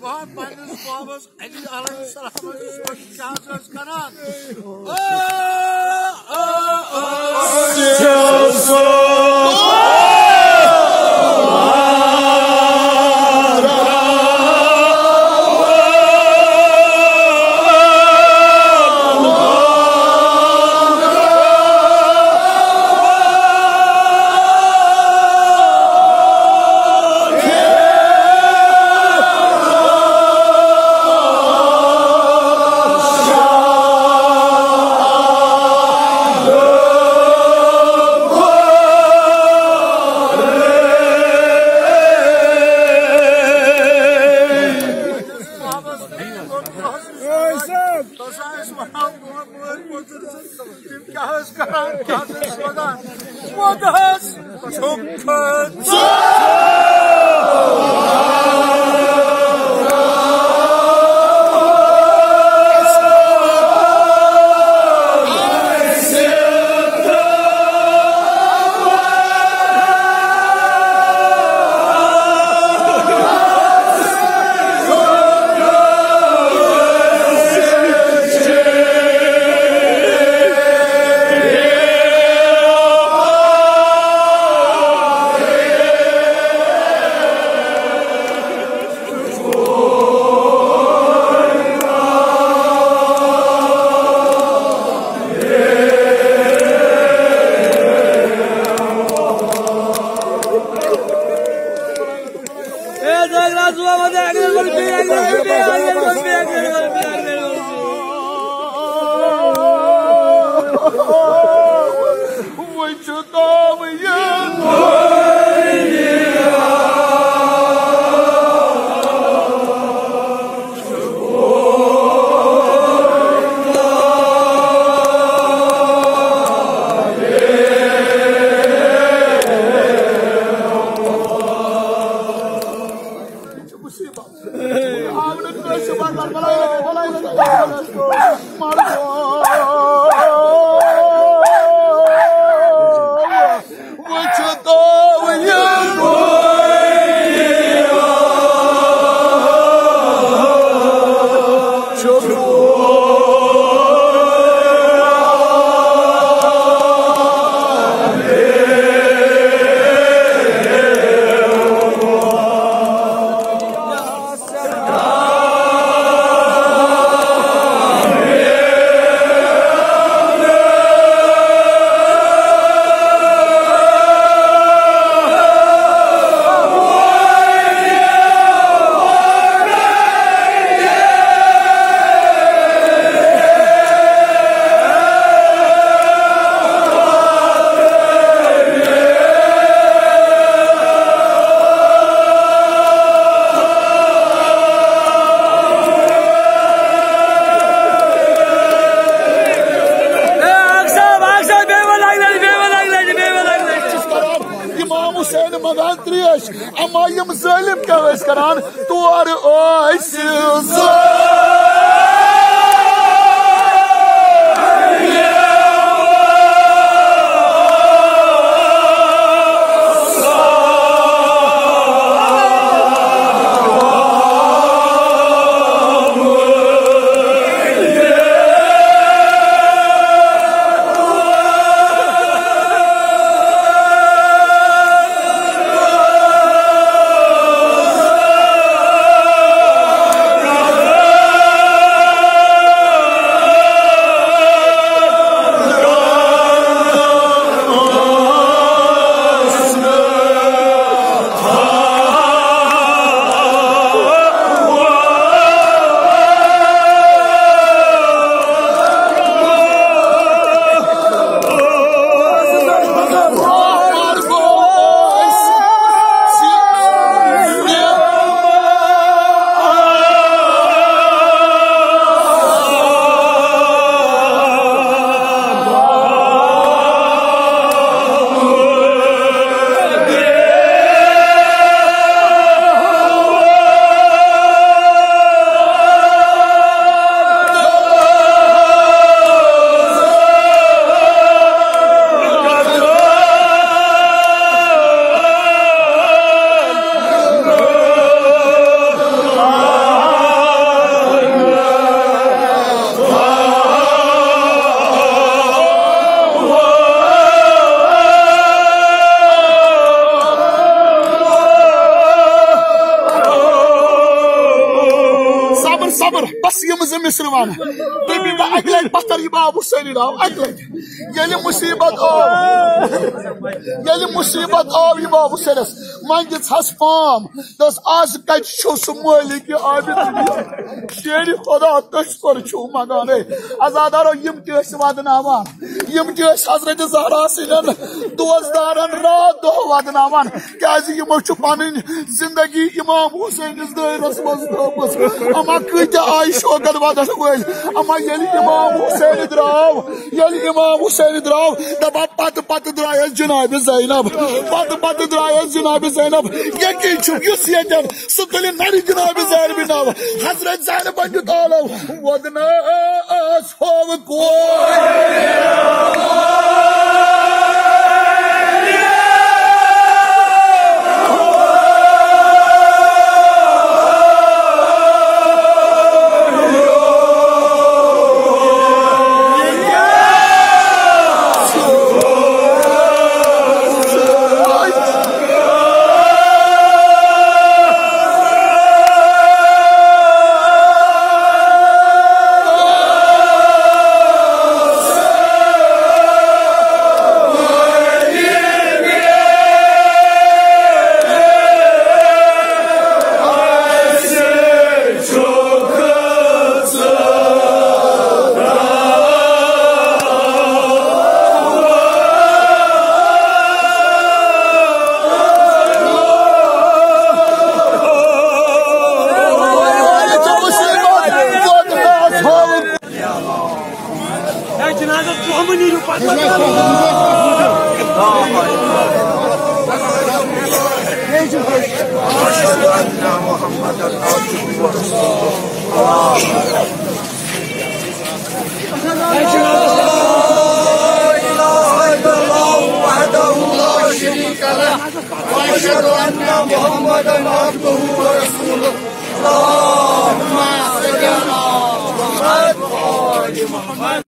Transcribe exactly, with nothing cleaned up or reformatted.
پننِس بابس علی علیہ السلام کیٛاہ حظ ٲسۍ کران؟ تِم کیٛاہ حظ کران، کیٛاہ حظ ٲسۍ سوزان؟ وۄنۍ حظ چھُکھ ژٕ۔ امام حسین منگان تریش، اما یم ظالم کیا ٲسۍ کران؟ تور ٲسۍ صبر، بس یِم زٕ مصرٕ وَن۔ تٔمۍ دِتۍ اَکہِ لَٹہِ پَتھر یہِ بابو سٲری راو، اَکہِ لَٹہِ۔ ییٚلہِ مُصیٖبت آو، ییٚلہِ مُصیٖبت آو یہِ بابو سٲرِس، وۄنۍ دِژہَس فارم۔ دوٚپُس، "آز کَتہِ چھُو سُہ مٲلِک یہِ عابد دُنیا؟ شیرِ خۄدا، تٔسۍ کوٚر چھُو منٛگان ہے؟" عزادارو، یِم تہِ ٲسۍ وَدناوان، یِم تہِ ٲسۍ حضرت زہرا سٕنٛدٮ۪ن دوستدارن راتھ دۄہ وَدناوان، کیٛازِ یِمو چھُ پنٕنۍ زندگی امام حسینس دٲیرس منٛز تھٲومٕژ۔ اما کۭتیٛاہ آیہِ شوقن ودن وٲلۍ۔ اما ییٚلہِ امام حسین درٛاو، ییٚلہِ امام حسین درٛاو، دپان، پتہٕ پتہٕ درٛایس جناب زینب، پتہٕ پتہٕ درٛایس جناب زینب۔ یقین چھُ یُس ییٚتٮ۪ن، سُہ تُلہِ نرِ جناب زینبِ ناو۔ حضرت زینبن دیُت آلو، وۄدناس ہوو کورِ۔